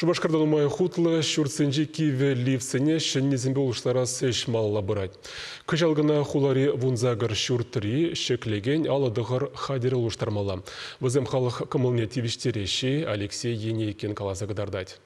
Шупашкарта нумай хутлӑ ҫуртсенчи кивӗ лифтсене ҫӗннисемпе улӑштарас ӗҫ малалла пырать. Кӑҫал кӑна хулари 18 ҫуртри ҫӗклекен 59 хатӗре улӑштармалла. Вӗсем халӑх кӑмӑлне тивӗҫтереҫҫӗ-и, Алексей Енейкин каласа кӑтартать.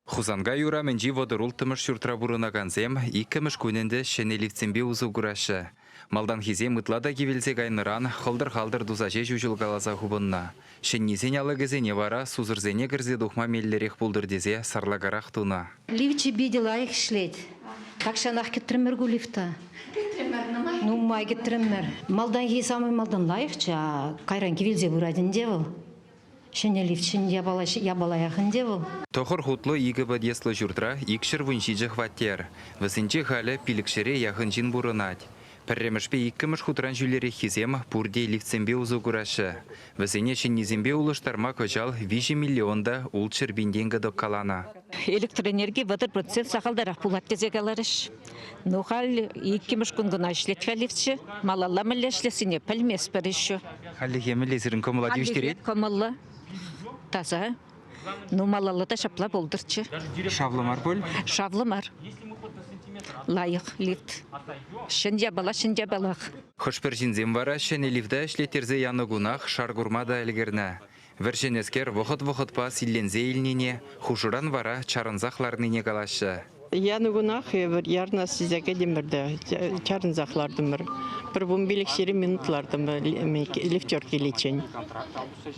Хусанкай урамӗнчи 36-мӗш ҫуртра пурӑнакансем иккӗмӗш кун ӗнтӗ ҫӗнӗ лифтсемпе усӑ кураҫҫӗ. Малтанхисем ытла та кивелсе кайнӑран хӑлтӑр-халтӑр туса ҫеҫ уҫӑлкаласа хупӑннӑ. Ҫӗннисен алӑкӗсене вара сусӑрсене кӗрсе тухма меллӗрех пултӑр тесе сарлакарах тунӑ. Лифчӗ питӗ лайӑх ӗҫлет. Тахҫанах кӗтрӗмӗр ку лифта. Нумай кӗтрӗмӗр. Малтанхи самый малтан лайӑхчӗ, а кайран кивелсе пырать ӗнтӗ вӑл. Ҫӗнӗ лифт ҫӗнӗ япала япалаях ӗнтӗ вӑл. Тӑхӑр хутлӑ икӗ подъездлӑ ҫуртра 217 хваттер. Вӗсенче халӗ пилӗкҫӗре яхӑн ҫын пурӑнать. Пӗрремӗшпе иккӗмӗш хутран ҫӳлереххисем пурте лифтсемпе усӑ кураҫҫӗ. Вӗсене ҫӗннисемпе улӑштарма кӑҫал 3 миллион та 600 пин тенкӗ тӑккаланӑ. Электроэнерги 30% сахалтарах пулать тесе каларӗҫ. Ну, халь иккӗмӗш кун кӑна ӗҫлет-ха лифтҫӗ. Малалла мӗнле ӗҫлессине пӗлместпӗр еще. Хальлӗхе мӗнле сирӗн кӑмӑла тивӗҫтерет? Кӑмӑллӑ, таса. Ну, малалла та ҫапла пултӑрччӗ. Шавлӑ мар пуль? Шавлӑ мар. Лайӑх лифт. Ҫӗн япала, ҫӗн япалах. Хӑш-пӗр ҫынсем вара ҫӗнӗ лифта ӗҫлеттерсе янӑ кунах шар курма та ӗлкӗрнӗ. Вӗр-ҫӗнӗскер вӑхӑт-вӑхӑтпа силленсе илнине, хушӑран вара чарӑнсах ларнине калаҫҫӗ. Янӑ кунах эпир ярӑнас тесе кӗтӗмӗр те чарӑнсах лартӑмӑр. Пӗр 15-20 минут лартӑмӑр лифтер киличчен.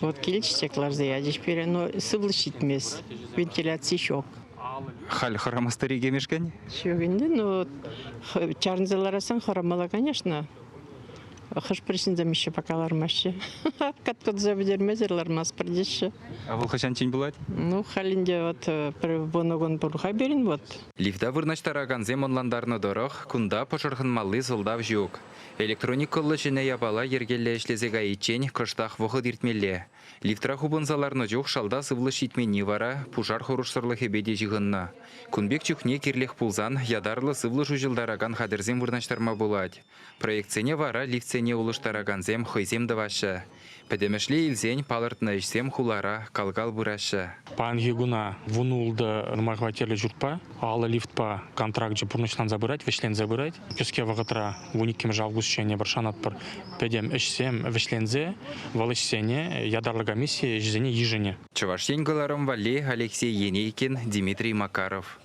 Вот килчӗ те кӑларса ячӗҫ пире, но сывлӑш ҫитмест, вентиляци ҫук. Халь хӑрамастӑр-и кемешкӗн? Ҫук ӗнтӗ, ну чарӑнса ларасан хӑрамалла, конечно. Хӑш-пӗр ҫынсем еще пока лармаҫҫӗ. Каткӑлса пӗтермесӗр лармастпӑр теҫҫӗ. А вӑл хӑҫанччен пулать? Ну, халь ӗнтӗ вот пӗр вунӑ кун пур-ха пирӗн вот. Лифта вырнаҫтаракансем ӑнлантарнӑ тӑрӑх, кунта пӑшӑрханмалли сӑлтав ҫук. Электроникӑллӑ ҫӗнӗ япала йӗркеллӗ ӗҫлесе кайиччен кӑштах вӑхӑт иртмелле. Лифтра хупӑнса ларнӑ чух шалта сывлӑш ҫитменни вара пушар хӑрушсӑрлӑхӗпе те ҫыхӑннӑ. Кун пек чухне кирлех пулсан ятарлӑ сывлӑш уҫӑлтаракан хатӗрсем вырнаҫтарма пулать. Проектсене вара лифтсене улӑштаракансем хӑйсем тӑваҫҫӗ. Пӗтӗмӗшле илсен палӑртнӑ ӗҫсем хулара кал-кал пыраҫҫӗ. Паянхи куна 16 нумай хваттерлӗ ҫуртпа, 50 лифтпа контракчӗ пурнӑҫланса пырать, вӗҫленсе пырать. Кӗске вӑхӑтра 12 августчен эпир шанатпӑр, пӗтӗм ӗҫсем вӗҫленсе вӑл ӗҫсене ятарлӑ комисси ӗҫӗсене йышӑнӗ. Чӑваш Ен кӑларӑм валли Алексей Енейкин, Дмитрий Макаров.